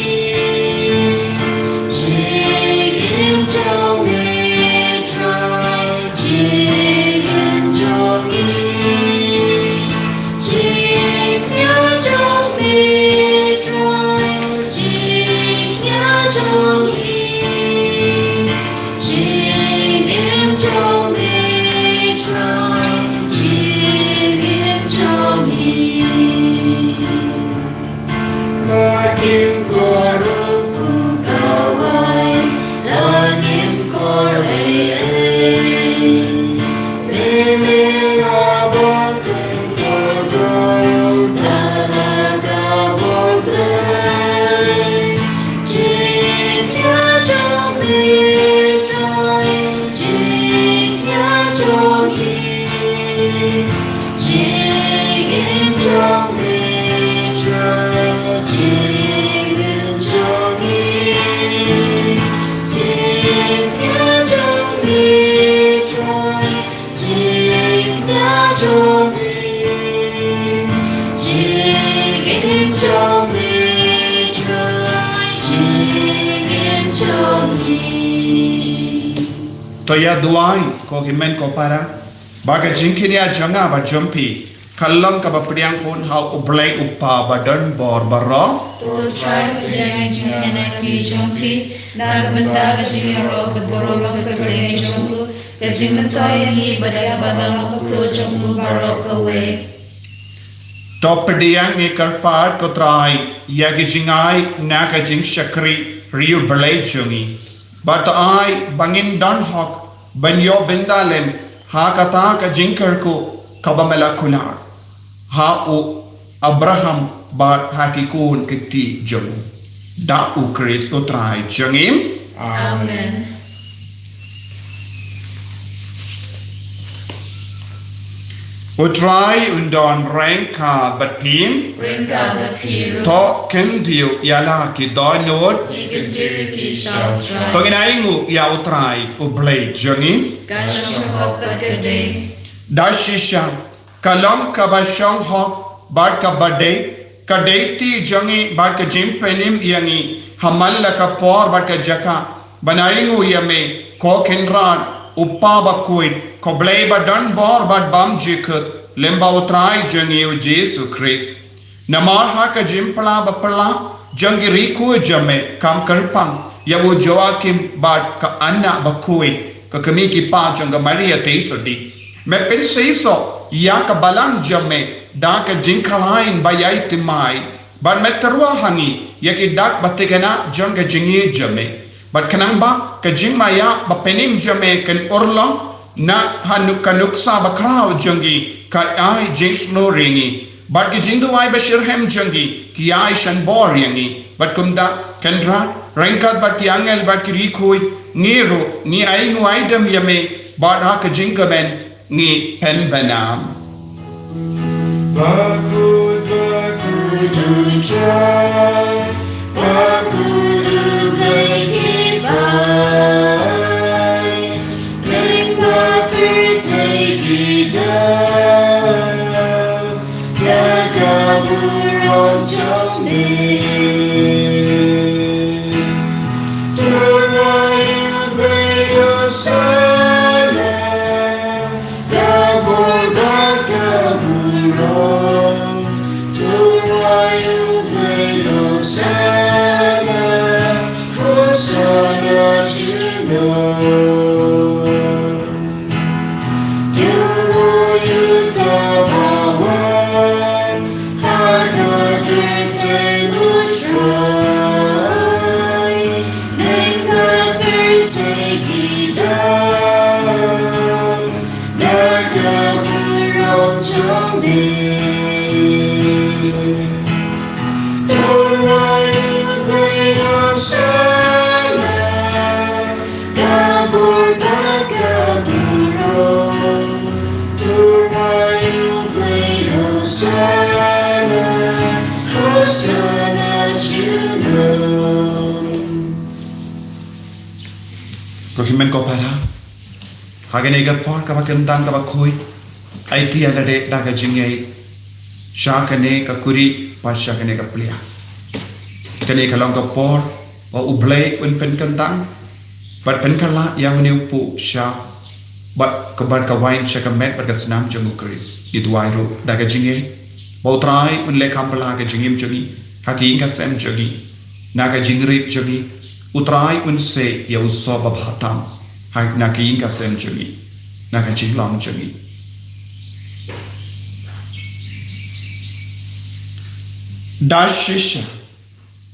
Jingim jong me Trai, jingim jong ngi. Jingkñia jong me Trai, jingkñia jong ngi. Jingim jong me Trai, jingim jong ngi. La ngim kordor u kawei, la ngim kordor ei ei. Me me la ban pynkordor, la la ka bor Blei. Jingkñia jong me Trai, jingkñia jong ngi. Jingim jong me Trai, jingim jong ngi. Jingkñia jong me Trai, jingkñia jong ngi. Jingim jong me Trai, jingim jong ngi. To ïa duwai ko hynmen ko para, ba ka jingkñia jong nga bad jong phi ka long kaba pdiang hun ha U Blei U Kpa ba don bor baroh. To Trai pdiang ïa ka jingkñia jong phi na ka bynta ka jingïaroh ka burom ka kyrteng jong u, ka jingmyntoi ïa ngi bad ïa ka balang bakhuid jong u baroh kawei. To pdiang ïa ngi kyrpad ko Trai ïa ka jingai na ka jingshakri ri U Blei jong ngi. bad to ai ba ngin don hok ban ïoh bynta lem ha kata ka jingkyrkhu kaba me la kular ha u Abraham bad ha ki khun ki kti jong u. Da U Khrist U Trai jong ngi. Amen. U Trai un don ryngkat bad phi. Ryngkat bad phi ruh. To khyndiat ïa la ki dohnud. Ngi khyndiat ïa ki sha U Trai. To ngin ainguh ïa U Trai U Blei jong ngi. Ka shong hok bad ka dei. Da shisha ka long kaba shong hok bad kaba dei, ka dei kti jong ngi bad ka jingpynim ïa ngi ha man la ka por bad ka jaka ban ainguh ïa me, ko Kynrad, U Kpa bakhuid, ko Blei ba don bor bad bymjukut, lyngba U Trai jong ngi U Jisu Khrist. Namar ha ka jingphylla baphylla jong ki riewkhuid jong me, kam kyrpang ïa u Joachim bad ka Anna bakhuid, ka kmie ki kpa jong ka Maria Theisotti. Me pynseisoh ïa ka balang jong me da ka jingkhlaiñ ba ïai thymmai, bad me tyrwa ha ngi ïa ki dak ba thikna jong ka jingïeit jong me. Bad khnang ba ka jingmaïa bapynim jong me kan urlong na ha nuk ka nuksa bakhraw jong ngi, ka ai jingshlur ïa ngi. Bad ki jingduwai bashitrhem jong ngi ki ai shanbor ïa ngi. Bad kumta, Kynrad, ryngkat bad ki angel bad ki riewkhuid, ngi ruh ngi ainguh aidem ïa me bad ha ka jingkmen ngi pynbna. Bakhuid, bakhuid U Trai, bakhuid U Blei ki balang, lyngba pyrthei ki dap da ka burom jong me. To rwai U Blei, Hosanna. Ka bor bad ka burom, to rwai U Blei, Hosanna, Hosanna junom. To rwai uta uba wan ha ka kyrteng U Trai, lyngba pyrthei ki dap da ka burom jong me. To rwai U Blei, Hosanna. Ka bor bad ka burom, to rwai U Blei, Hosanna, Hosanna junom. Ko hynmen ko para, ha kane ka por kaba kyntang kaba khuid, aiti ïa lade da ka jingïeit sha kane ka kurim bad sha kane ka pliang. Kane ka long ka por ba U Blei un pynkyntang bad pynkylla ïa une u puk sha bad ka, bad ka wain sha ka met bad ka snam jong U Khrist. Ngi duwai ruh da ka jingïeit ba U Trai un leh kham bha ha ka jingim jong ngi, ha ka ïing ka sem jong ngi, na ka jingrit jong ngi. U Trai un sei ïa u sop babha tam ha, na ka ïing ka sem jong ngi, na ka jinglong jong ngi. Da shisha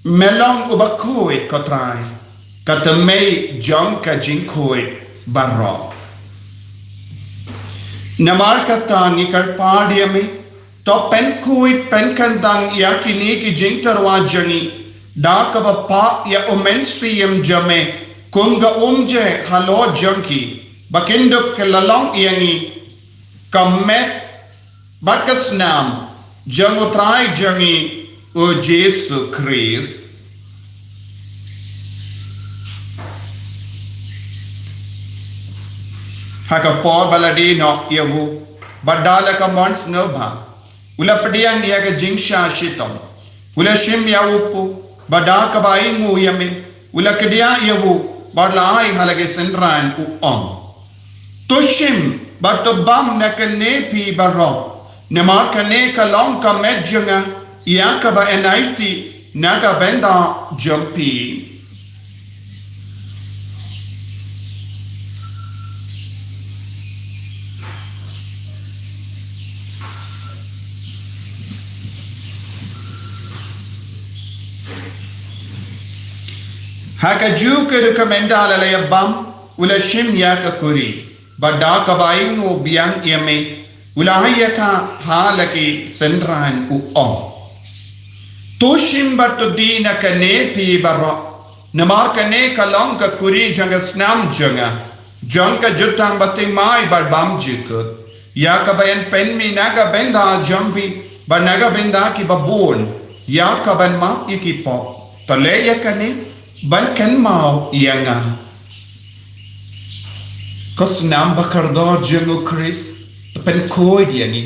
me long uba khuid, ko Trai, ka tymmen jong ka jingkhuid baroh. Namar kata ngi kyrpad ïa me, to pynkhuid pynkyntang ïa kine ki jingtyrwa jong ngi da kaba pah ïa U Mynsiem jong me, kum ka umje halor jong ki, ba kin dup ka la long ïa ngi ka met bad ka snam jong U Trai jong ngi U Jisu Khrist. Ha ka por ba la die noh ïa u, bad da la ka mon sngewbha, u la pdiang ïa ka jingshah shitom, u la shim ïa u puk, bad da kaba ainguh ïa me, u la kdiah ïa u, bad la ai ha la ki synran, u ong: To shim bad to bam na kane phi baroh, namar kane ka long ka met jong nga, ïa kaba yn aiti na ka bynta jong phi. Ha kajuh ka rukom ynda la ïa bam, u la shim ïa ka kuri, bad da kaba ainguh biang ïa me, u la ai ïa ka ha la ki synran, u ong: To shim bad to die na kane phi baroh, namar kane ka long ka kuri jong ka snam jong nga, jong ka jutang ba thymmai bad bymjukut, ïa kaban pynmih na ka bynta jong phi bad na ka bynta kiba bun, ïa kaban map ïa ki pop. To leh ïa kane ban kynmaw ïa nga. Ka snam ba kordor jong u Khrist, to pynkhuid ïa ngi,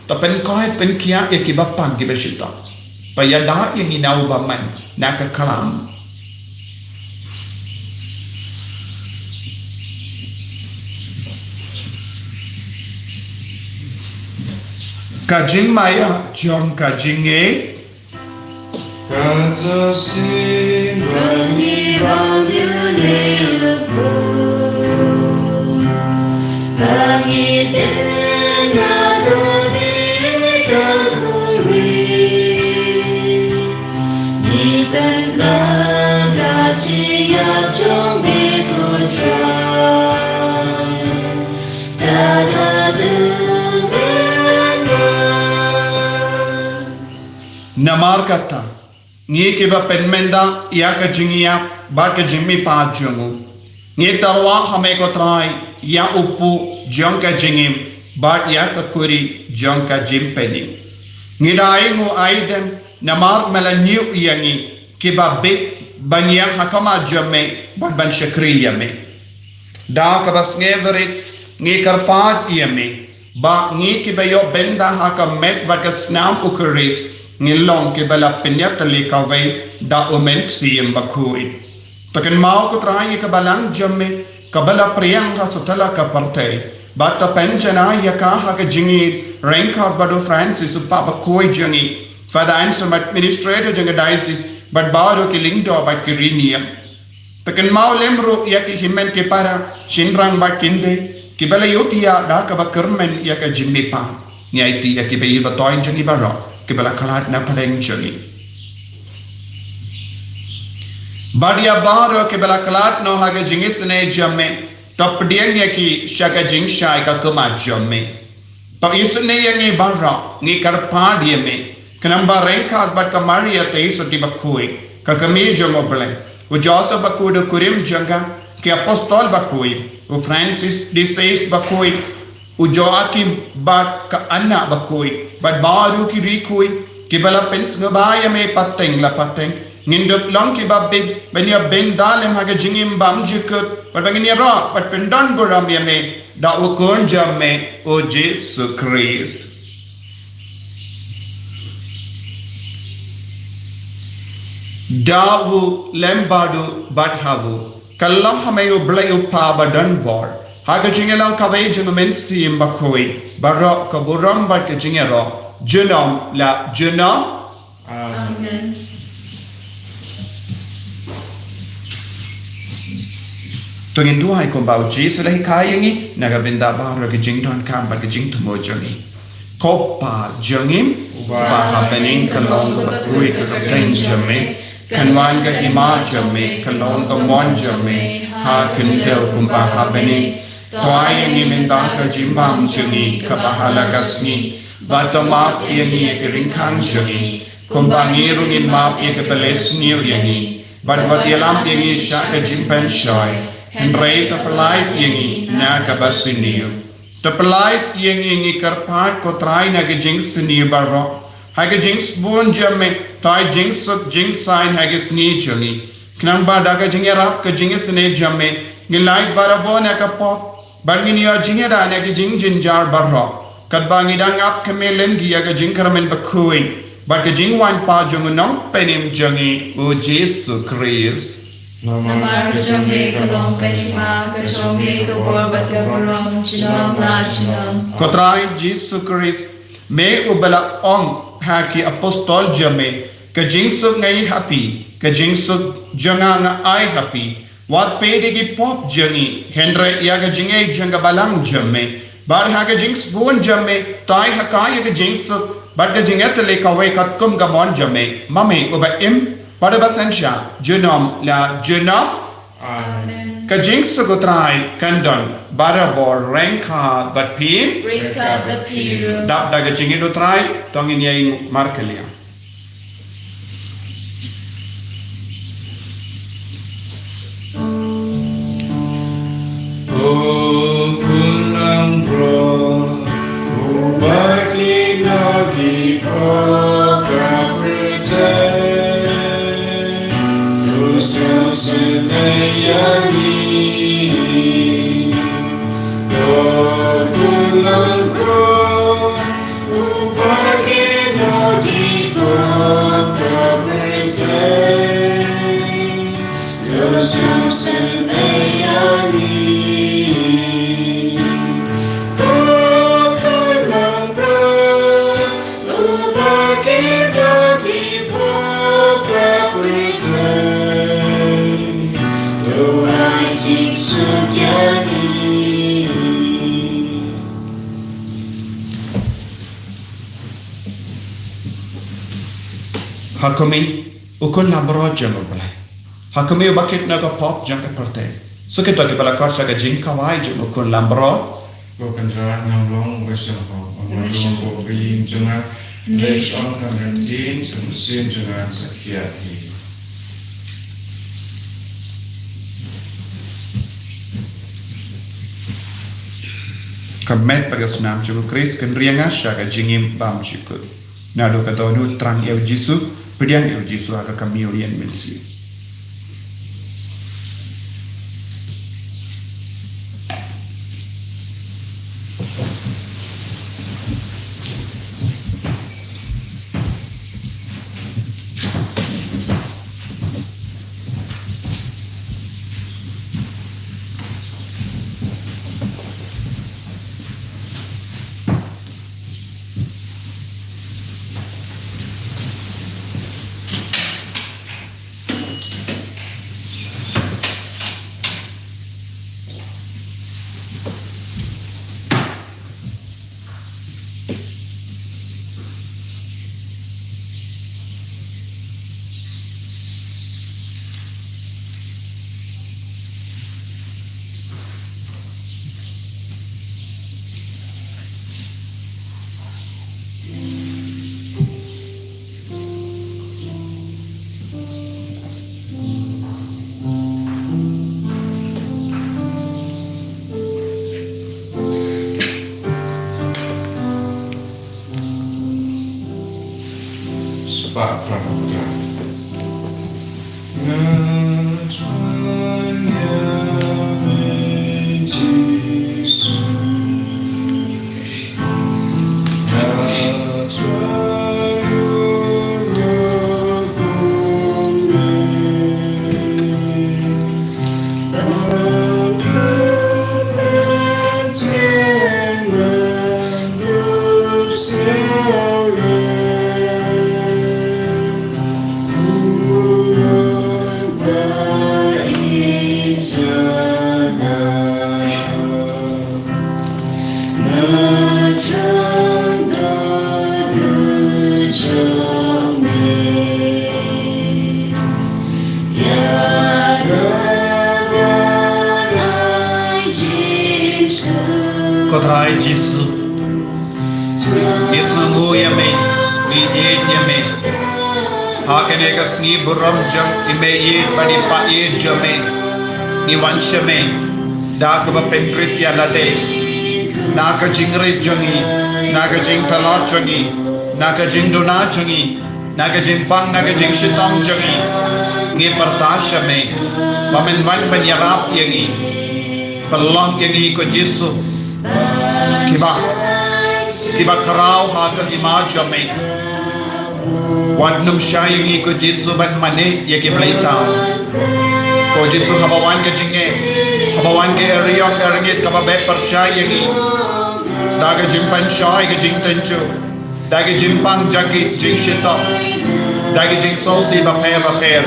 to pynkhuid pynkhiah ïa kiba pang kiba shitom, to ïada ïa ngi na u bymman, na ka khlam. Ka jingmaïa jong ka jingngeit. Kata sien ba ngi bam ïa u Blei, ba ngi teng ha kane ka khuri, ngi pynbna ka jingïap jong me ko Trai. Namar kata, ngi kiba pynmynta ïa ka jingïap bad ka jingmihpat jong u, ngi tyrwa ha me ko Trai, ïa u puh jong ka jingim bad ïa ka kuri jong ka jingpynim. Ngi da ainguh aidem namar me la ñiew ïa ngi kiba bit ban ïeng ha khmat jong me bad ban shakri ïa me. Da kaba sngewrit ngi kyrpad ïa me ba ngi kiba ïoh bynta ha ka met bad ka snam u Khrist, ngin long kiba la pynïatylli kawei da u Mynsiem Bakhuid. To kynmaw ko Trai ïa ka balang jong me kaba la pdiang ha satlak ka pyrthei, bad to pynjanai ïa ka ha ka jingïeit ryngkat bad u Francis u Pape bakhuid jong ngi, Father Anselm, Administrator jong ka Diocese, bad baroh ki lyngdoh bad ki riewniam. To kynmaw lem ruh ïa ki hynmen ki para, shynrang bad kynthei kiba la ïohthiah da kaba kyrmen ïa ka jingmihpat. Ngi aiti ïa ki baïeid bathoh jong ngi baroh kiba la khlad na pdeng jong ngi. Bad ïa baroh kiba la khlad noh ha ka jingisynei jong me, to pdiang ïa ki sha ka jingshai ka khmat jong me. To isynei ïa ngi baroh, ngi kyrpad ïa me, khnang ba ryngkat bad ka Maria Theisotti bakhuid, ka kmie jong u Blei, u Joseph bakhuid u kurim jong ka, ki apostol bakhuid, u Francis de Sales bakhuid, u Joachim bad ka Anna bakhuid, bad baroh ki riewkhuid kiba la pynsngewbha ïa me pateng la pateng, ngin dup long kiba bit ban ïa bynta lem ha ka jingim bymjukut, bad ba ngin ïaroh bad pyndonburom ïa me da u Khun jong me u Jisu Khrist. Da u, lem bad u, bad ha u, kyllon ha me u Blei u Kpa badonbor, ha ka jingïalang kawei jong u Mynsiem Bakhuid, baroh ka burom bad ka jingïaroh junom la junom. Amen. To ngin duwai kumba u Jisu u la hikai ïa ngi, na ka bynta baroh ki jingdonkam bad ki jingthmu jong ngi. Ko Kpa jong ngi uba ha bneng, ka long ka bakhuid ka kyrteng jong me, kan wan ka hima jong me, kan long ka mon jong me ha khyndew kumba ha bneng. To ai ïa ngi mynta ka jingbam jong ngi kaba ha la ka sngi, bad to map ïa ngi ïa ki ryngkang jong ngi, kumba ngi ruh ngin map ïa kiba la sniew ïa ngi. Bad wat ïalam ïa ngi sha ka jingpynshoi, hynrei to pyllait ïa ngi na kaba sniew. To pyllait ïa ngi, ngi kyrpad ko Trai, na ka jingsniew baroh, ha ka jingsbun jong me, to ai jingsuk jingsaiñ ha ka sngi jong ngi. Khnang ba da ka jingïarap ka jingisynei jong me, ngin lait barabor na ka pop, bad ngin ïoh jingïada na ki jingjynjar baroh, katba ngi dang ap kmie lynti ïa ka jingkyrmen bakhuid bad ka jingwan pat jong u Nongpynim jong ngi u Jisu Khrist. Namar ka jong me ka long ka hima, ka jong me ka bor bad ka burom junom la junom. Ko Trai Jisu Khrist, me uba la ong ha ki apostol jong me, ka jingsuk nga ai ha phi, ka jingsuk jong nga nga ai ha phi. Wat peit ïa ki pop jong ngi, hynrei ïa ka jingngeit jong ka balang jong me. Bad ha ka jingsbun jong me, to ai ha ka ïa ka jingsuk bad ka jingïatylli kawei katkum ka mon jong me, ma me uba im Pada ba synshar junom la junom. Amen. Ka jingsuk U Trai kan don barabor ryngkat bad phi. Ryngkat bad phi ruh. Dap da ka jingïeit U Trai, to ngin ïeng markylliang. O Khun Langbrot, uba ki nongïalam ka pyrthei, to sngewsih ïa ngi. O Khun Langbrot, uba ki nongïalam ka pyrthei, to sngewsih ïa ngi. O Khun Langbrot, uba ki nongïalam ka pyrthei, to ai jingsuk ïa ngi. Ha khmih, U Khun Langbrot jong U Blei. Ha khmih, uba kit na ka pop jong ka pyrthei. Sa kito kiba la khot sha ka jingkhawai jong U Khun Langbrot. Ko Kynrad, ngam long uba shyrkhei, ba ngam long ko ka ïing jong nga, hynrei shu ong tang ka ktien jong u mynsiem jong nga sa khiah hi. Ka met bad ka snam jong U Khrist, kynriang nga sha ka jingim bymjukut. Naduh ka dohnud, thrang ïa U Jisu, pdiang ïa U Jisu ha ka kam ïing mynsiem. Spah phrang. Ko Trai Jisu, ngi sngewnguh ïa me, ngi ïeit ïa me. Ha kane ka sngi burom jong i meiieit bad i paid jong me, ngi wan sha me da kaba pynrit ïa lade, na ka jingrit jong ngi, na ka jingtlot jong ngi, na ka jingduna jong ngi, na ka jingpang, na ka jingshitom jong ngi. Ngi pyrta sha me ba men wan ban ïarap ïa ngi. Pynlong ïa ngi, ko Jisu, kiba, kiba khraw ha ka hima jong me. Wat nym shah ïa ngi, ko Jisu, ban mane ïa ki blei tam. Ko Jisu, haba wan ka jingeh, haba wan ka eriong eriengit kaba beh pyrshah ïa ngi, da ka jingpynshoi, ka jingtynjuh, da ka jingpang jong ki jingshitom, da ka jingsngewsih bapher bapher,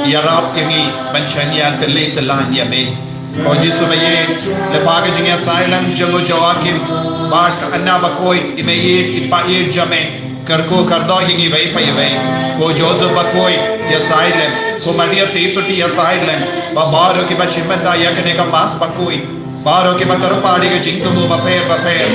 ïarap ïa ngi ban shaniah tylli tyllan ïa me. Ko Jisu baieit, lyngba ka jingïasaid lang jong u Joakim bad ka Anna bakhuid, i meiieit i paid jong me, Kyrkhu kyrdoh ïa ngi iwei pa iwei. Ko Joseph bakhuid, ïa side lem. Ko Maria Theisotti, ïa side lem. Bad baroh kiba shim bynta ïa kane ka mass bakhuid. Baroh kiba kyrpad ïa ka jingthmu bapher bapher.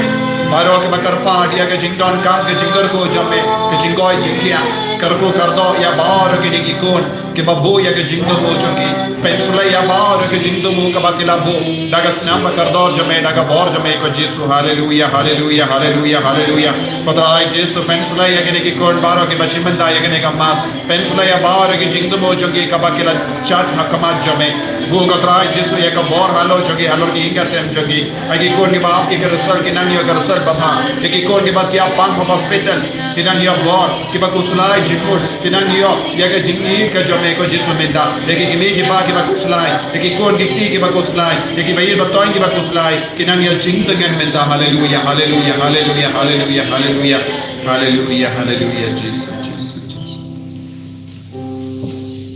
Baroh kiba kyrpad ïa ka jingdonkam, ka jingkyrkhu jong me, ka jingkoit jingkhiah. Kyrkhu kyrdoh ïa baroh kine ki khun kiba buh ïa ka jingthmu jong ki. Pynshlei ïa baroh ka jingthmu kaba ki la buh da ka snam ba kordor jong me, da ka bor jong me, ko Jisu. Haleluia, haleluia, haleluia, haleluia. Ko Trai Jisu, pynshlei ïa kine ki khun baroh kiba shim bynta ïa kane ka mass. Pynshlei ïa baroh ka jingthmu jong ki kaba ki la jot ha khmat jong me. Buh, ko Trai Jisu, ïa ka bor halor jong ki, halor ki ïing ki sem jong ki. Ïa ki khun kiba ap ïa ka result, ki nang ïoh ka result babha. Ïa ki khun kiba thiah pang ha hospital, ki nang ïoh bor, kiba khuslai jingmut, ki nang ïoh ïa ka jingïeit ka jong me, ko Jisu, mynta. Ïa ki kmie ki kpa kiba khuslai, ïa ki khun ki kti kiba khuslai, ïa kiba ïeit ba toiñ kiba khuslai, ki nang ïoh jingtngen mynta. Haleluia, haleluia, haleluia, haleluia, haleluia. Haleluia, haleluia, Jisu, Jisu, Jisu.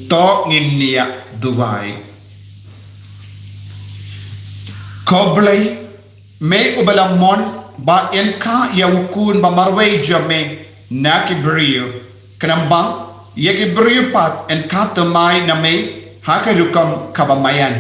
To ngin ïa duwai. Ko Blei, me uba la mon ba yn kha ïa u Khun ba marwei jong me na ki briew. Khnang ba ïa ki briew pat yn kha thymmai na me ha ka rukom kaba maïan.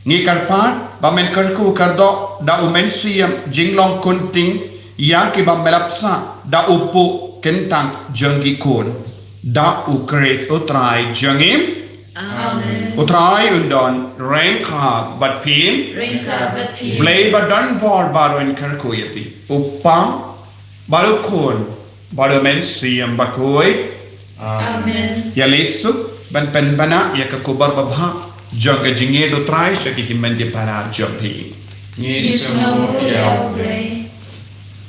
Ngi kyrpad ba men kyrkhu kyrdoh da u Mynsiem Jinglong Khunting ïa kiba me la pynshah da u puh kyntang jong ki khun. Da u Khrist u Trai jong ngi. Amen. U Trai un don ryngkat bad phi. Ryngkat bad phi. Blei ba don bor baroh un kyrkhu ïa phi. U Kpa, bad u Khun, bad u Mynsiem Bakhuid. Amen. Ïa leit suk ban pynbna ïa ka khubor babha jong ka jingïeit u Trai sha ki hynmen ki para jong phi. Ngi sngewbha ïa u Blei.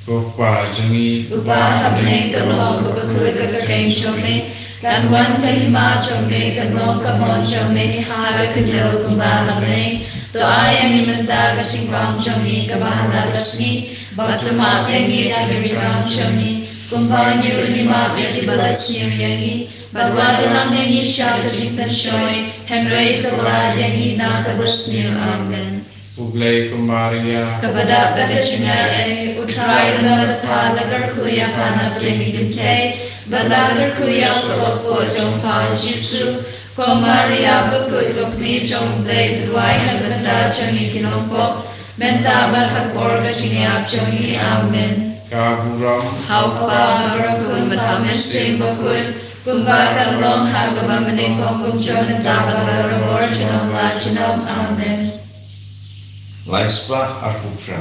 Ko Kpa jong ngi uba ha bneng, kan long ka bakhuid ka kyrteng jong me, kan wan ka hima jong me, kan long ka mon jong me ha ka khyndew kumba ha bneng. To ai ïa ngi mynta ka jingbam jong ngi kaba ha la ka sngi, bad to map ïa ngi ïa ki riewkam jong ngi, kumba ngi ruh ngi map ïa kiba la sniew ïa ngi, bad wat ïalam ïa ngi sha ka jingpynshoi, hynrei to kylla ïa ngi na kaba sniew. Amen. U Blei kum Maria. Kaba dap da ka jingaiei, u Trai u don bad pha, la kyrkhu ïa pha na pdeng ki kynthei, bad la kyrkhu ïa u sohpop jong pha u Jisu. Ko Maria bakhuid, ko kmie jong u Blei, to duwai na ka bynta jong ngi ki nongpop, mynta bad ha ka por ka jingïap jong ngi. Amen. Ka burom ha u Kpa, bad ha u Khun, bad ha u Mynsiem Bakhuid, kumba ka long ha kaba mynnyngkong, kumjuh mynta bad barabor, junom la junom. Amen. Lai spah arphew phra.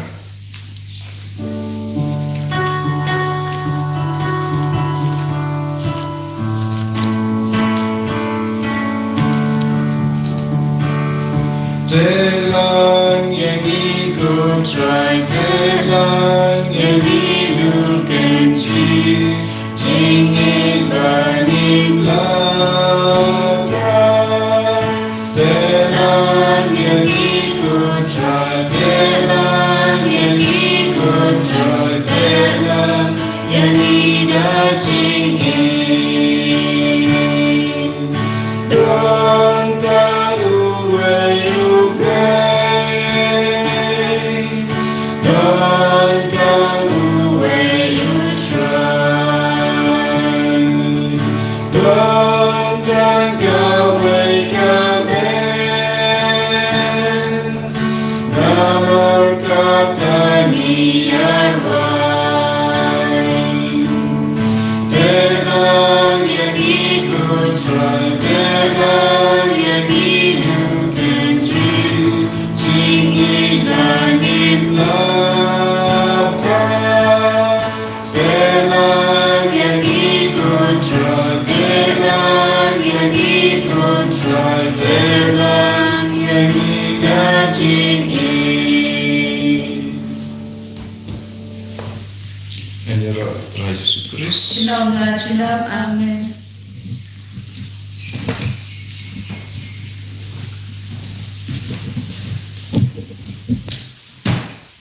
Te long ïa ngi ko Trai, te long ïa ngi duh kynjih. Jingngeit ba ngim lah ban, te long ïa ngi ko Trai, te long ïa ngi ko Trai, te long ïa ngi da jingngeit. Don tang uwei U Blei. Don tang uwei U Trai. Don tang kawei ka Blei. Namar kata ngi ïa rwai. Te long ïa ngi ko Trai, te long ïa ngi duh kynjih. Jingngeit ba ngim lah ban, te long ïa ngi ko Trai, te long ïa ngi ko Trai, te long ïa ngi da jingngeit. Ngan ïaroh Trai Jisu Khrist. Junom la junom. Amen.